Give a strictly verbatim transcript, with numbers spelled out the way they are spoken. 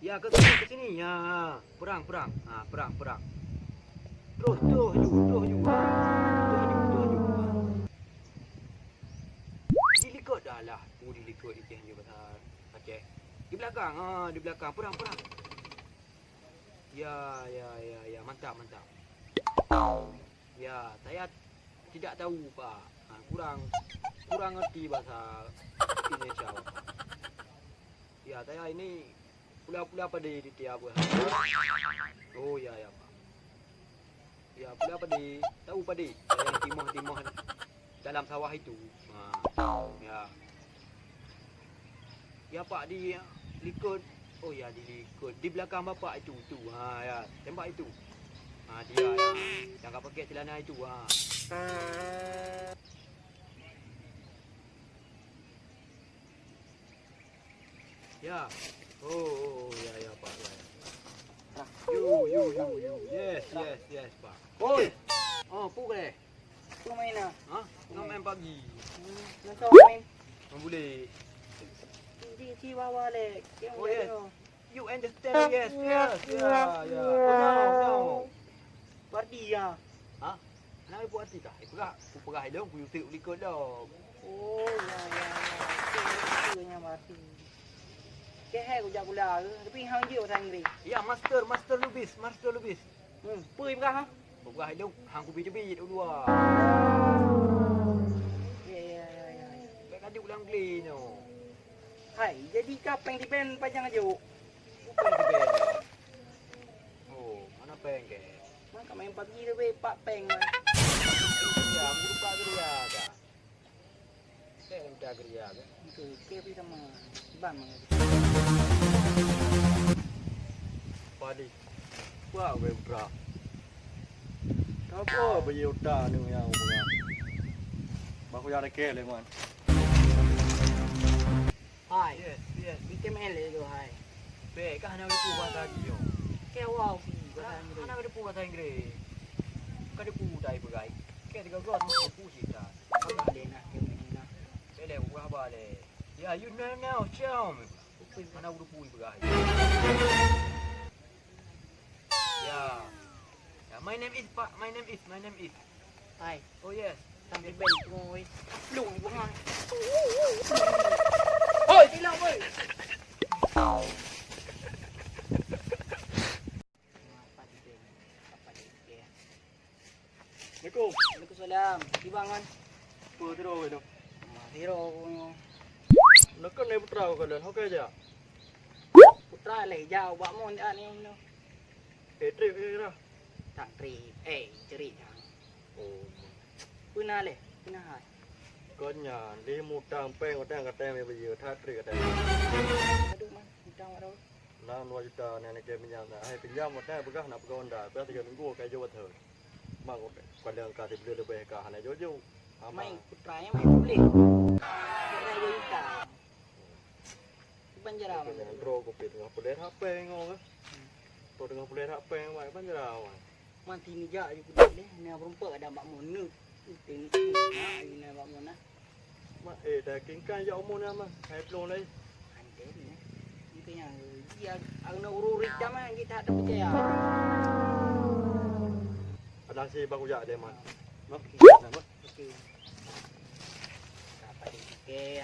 Ya, ke sini, ke sini. Ya, perang, perang. Ha, perang, perang. Terus, terus ju, terus ju. Terus ju, terus ju. Di likot dah lah. Oh, di likot di Aceh. Di belakang, ha, di belakang. Perang, perang. Ya, ya, ya, ya. Mantap, mantap. Ya, saya tidak tahu, Pak. Ha, kurang, kurang ngerti bahasa Indonesia, Pak. Ya, saya ini pula-pula padi di tiap hari. Oh, ya, ya, Pak. Ya, pula padi. Tahu padi? Yang timah-timah dalam sawah itu. Ha. Ya. Ya, Pak, di likot. Oh, ya, di likot. Di belakang Bapak itu, itu. Ha, ya. Tembak itu. Ha, dia, ya. Yang ka pakai celana itu. Ha. Ya. Oh, oh, oh, ya, ya, Pak, ya, ya. Nah. Yo, yo, yo, yo. Yes, yes, yes, Pak. Oi. Oh, pu boleh. Pu main ah. Ha? Nak main pagi. Hmm, nak tahu main. Main boleh. Di, di, di bawah leh. Yang Oh, yes. Dia. You understand? Yes, yes, ya, ya. Oh, no, no. Party ya. Ha? Hana ibu arti kah? Ipeugah, kupeugah ilong, kuyusik likot lom. Oh, ya, ya, ya. Itu, itu yang berarti. Kehai kujak gula ke? Tapi hang je bahasa Inggris. Ya, master, master lubis, master lubis. Hmm, peue ipeugah, ha? Peugah ilong, hang kubi teubiet u luwa. Ya, ya, ya, ya, ya. Bèk kajok lam glé nyoe. Hai, jadi ka péng di bank pajang ajuk. Bukan di bank. Oh, mana bank ke? Maka main pagi tu, weh, pak péng, weh. Ya, aku lupa kerja dah. Saya minta kerja ke? Itu, ke pi sama. Bang. Padi. Wah, gue bra. Apa bagi utak ni yang aku pegang? Bang, aku jangan kek leh, man. Hai. Yes, yes. Item L itu, hai. Bèk, kah hana geupeu bahasa Inggris. Ke wow, pi, bahasa Inggris. Hana geupeu bahasa Inggris. Ka geupeu tai peugah. Ke tiga belas, geupeu cita. Apa dia nak, dia nak. Bèk leh, ubah bah leh. Ya, you know now, ciao. Mana udah pui peugah. Ya. Ya, my name is Pak, my name is, my name is. Hai. Oh yes. Sampai bel tu, oi. Lung bunga. Hoi, silap, oi. Apa di bel? Apa di bel? Assalamualaikum. Waalaikumsalam. Di bang kan? Apa tiro weh tu? Tiro aku nyo. Nak kan putra aku kalian, oke aja. Putra leh jauh bak mon dah ni. Eh, trip ke kira? Tak trip. Eh, cerit dah. Oh. Pernah leh, pernah hai. Kau nyan, leh mutang peng, utang katanya baju, tak trip katanya. Aduh man, mutang mak. Enam dua juta nyan nake minyak na. Hai pinjam watèe peugah nak peugah Honda, peugah tiga minggu kai jawat he. Mak ko kadang ka dibeli lebih ka hana jojo. Ama. Mai putra yang mai boleh. Putra dua juta. Iban jara man. Nyan droe kopi teungoh peulét hapeng ngoh ke. Droe teungoh peulét hapeng mak iban jara man. Mati nijak je kudik leh, na beureumpok ada bak mon neuk. Tengok na, na bak mon na. Mak, eh, dah kingkan jak umur ni, Mak. Hai pelong lai. Anten ni. Itu yang dia, ang nak urus rijam kan, kita tak percaya. Ada si bak ujak dia, Mak. Mak. Okey. Nah, Mak. Okey. Apa dia fikir?